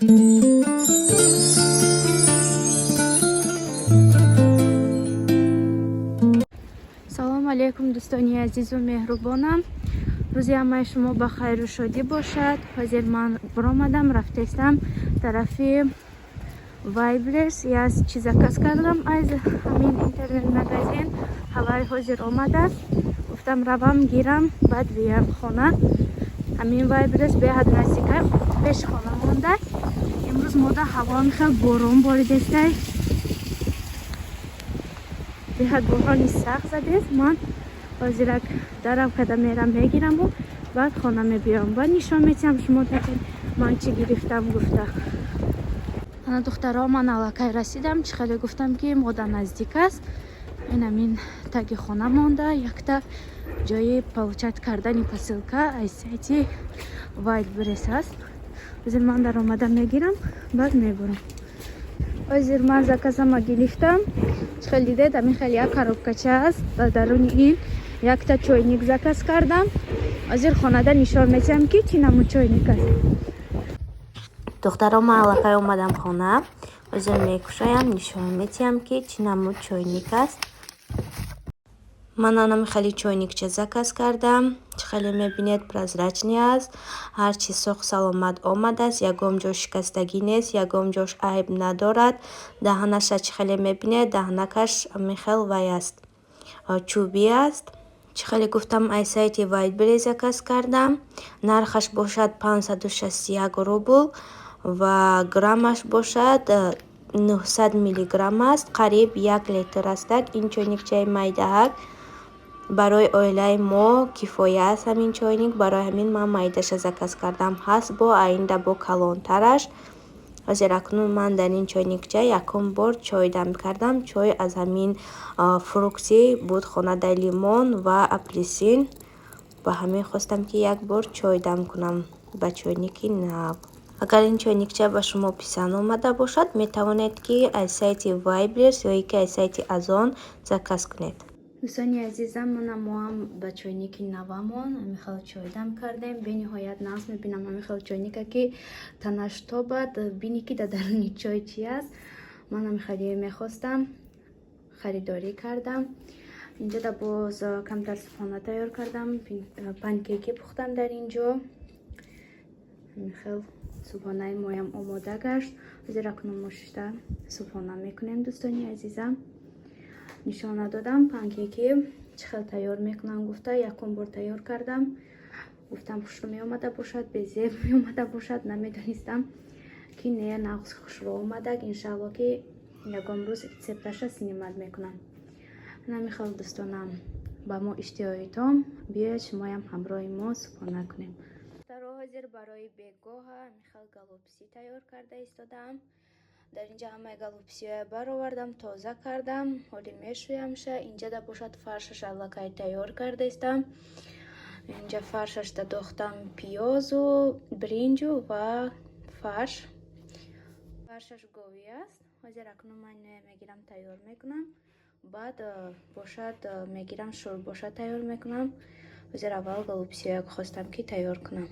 Салому алейкум, дӯстони азизу меҳрубонам. Рӯзи ҳамаи шумо ба хайру шодӣ бошад. Ҳозир ман баромадам, рафтестам тарафи Вайлдберриз. Як чиз заказ кардам аз ҳамин интернет-магазин. Ҳавай ҳозир омадааст. Гуфтам, равам, гирам, баъд биям хона. Ҳамин Вайлдберриз беҳад наздика, пеши хона монда. Имрӯз мода ҳавоам хел борон боридестай, беҳад борони сахт задест. Ман ҳозирак дарав када мерам, мегираму баъд хона мебиём, баъд нишон метиҳам шумо, ки ман чӣ гирифтам гуфта. Ана, духтаро, ман аллакай расидам. Чӣ хеле гуфтам, ки мода наздик аст. Ин ҳамин таги хона монда, якта ҷои получать кардани посылка аз сайти Вайлдберриз аст. Ҳозир ман даромада мегирам, баъд мебурам. Ҳозир ман заказама гирифтам. Чӣ хел дидед, ҳамин хел як коробкача аст. Ба даруни ин якта чойник заказ кардам. Ҳозир хонада нишон метиҳам, ки чӣ намуд чойник аст. Духтаро, ман аллакай омадам хона. Ҳозир мекушоям, нишон метиҳам, ки чӣ намуд чойник аст. Ман анами хеле чойникча заказ кардам. Чӣ хеле мебинед, прозрачный аст. Ҳар чиз соғ саломат омадааст, ягон ҷош шикастагӣ нест, ягон ҷош айб надорад. Даҳанаша чӣ хеле мебинед, даҳанакаш ҳамин хел вай аст, чӯбӣ аст. Чӣ хеле гуфтам, аз сайти Вайлдберриз заказ кардам. Нархаш бошад 561 рубл ва граммаш бошад 900 миллиграмм аст, қариб 1 литр астак. Ин чойникчаи майдаак барои оилаи мо кифоя аст ҳамин чойник. Барои ҳамин ман майдаша заказ кардам. Ҳаст бо оинда бо калонтараш. Ҳозир акнун ман дар ин чойникча якум бор чой дам кардам. Чой аз ҳамин фрукти буд хонада, лимон ва апельсин. Ба ҳамин хостам, ки як бор чой дам кунам ба чойники нав. Агар ин чойникча ба шумо писанд омада бошад, метавонед, ки аз сайти Вайлдберриз ё ки аз сайти Озон заказ кунед. Дӯстони азизам, мана моам ба чойники навамон ҳамин хел чой дам кардем. Бениҳоят нағз мебинам ҳамин хел чойника, ки танаш тобад, бинӣ, ки дар даруни чой чи аст. Ман ҳамин хеле мехостам, харидорӣ кардам. Инҷода боз камтар субҳона тайёр кардам, панкейки пухтам дар инҷо. Ҳамин хел субҳонаи моям омода гашт. Ҳозир акнун мо шишта субҳона мекунем. Дӯстони азизам, нишон надодам панкейки чӣ хел тайёр мекунам гуфта. Якум бор тайёр кардам, гуфтам, хушрӯ меомада бошад, безеб меомада бошад. Намедонистам, ки не, нағз хушрӯ омада. Иншаалло, ки ягон рӯз рецепташа снимать мекунам. Намихел, дӯстонам, ба мо иштиҳои том. Биёед, шумоям ҳамроҳи мо субҳона кунем. Ҳозир барои бегоҳа михел голубцы тайёр карда истодаам. Дар инҷа ҳамаи голубцыҳоя баровардам, тоза кардам, ҳоли мешӯямша. Инҷада бошад, фаршаш аллакай тайёр карда истам. Инҷа фаршаш дадохтам пиёзу бринҷу ва фарш. Фаршаш говӣ аст. Ҳозир акнун ман мегирам, тайёр мекунам, баъд бошад мегирам, шӯрбоша тайёр мекунам. Ҳозир аввал голубцыҳоя хостам, ки тайёр кунам.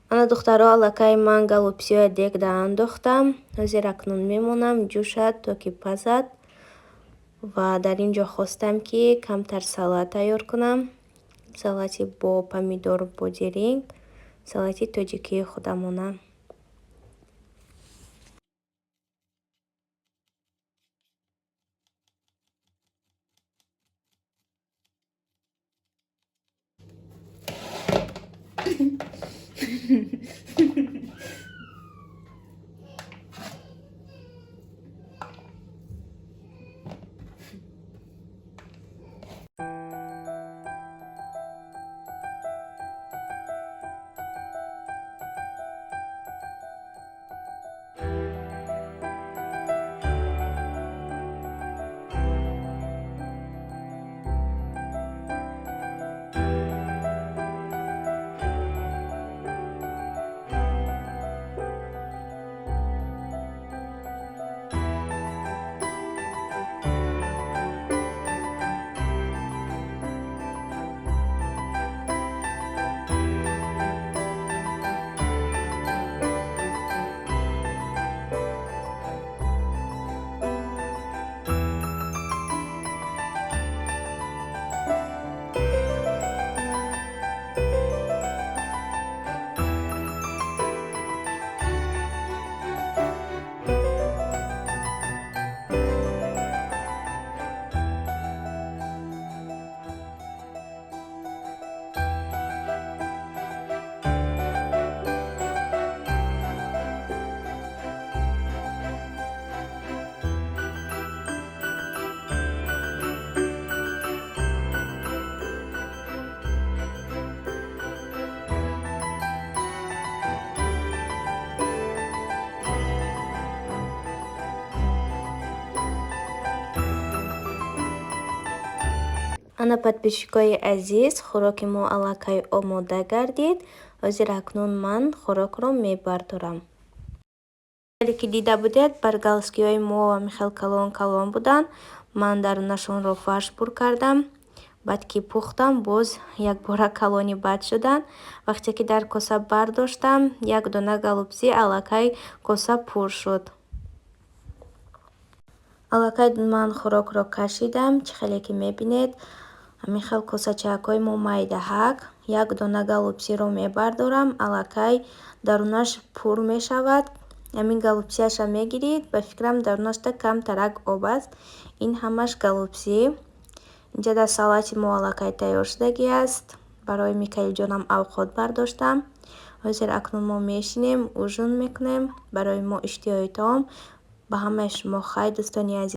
Ана, духтаро, аллакай ман голубцы ҳоя дегда андохтам. Ҳозир акнун мемонам, ҷӯшад, то ки пазад. Ва дар ин ҷо хостам, ки камтар салат тайёр кунам. Салати бо помидор, бодиринг, салати тоҷикии худамона. Ана, подписчик ои азиз, хӯроки мо аллакай омода гардид. Ҳозир акнун ман хӯрокро мебардорам. Ки дида будед, баргалский ҳои мо ҳамихел калон калон буданд. Ман дарунашонро фарш пур кардам. Баъд ки пухтам, боз якбора калони бад шуданд. Вақте ки дар коса бардоштам, як дона голубцы, аллакай коса пур шуд. Аллакай ман хӯрокро кашидам. Чӣ хеле ки мебинед, ҳамин хел косачаакҳои мо майдаҳак. Як дона голубцы ро мебардорам, аллакай дарунаш пур мешавад. Ҳамин голубцы яша мегирид, ба фикрам, дарунашда камтарак об аст. Ин ҳамаш голубцы. Инҷа дар салати мо аллакай тайёр шудагӣ аст. Барои Микаилҷонам авқот бардоштам. Ҳозир акнун мо мешинем, ужин мекунем. Барои мо иштиҳои таом. Ба ҳамаи шумо хайр, дӯстони азиз.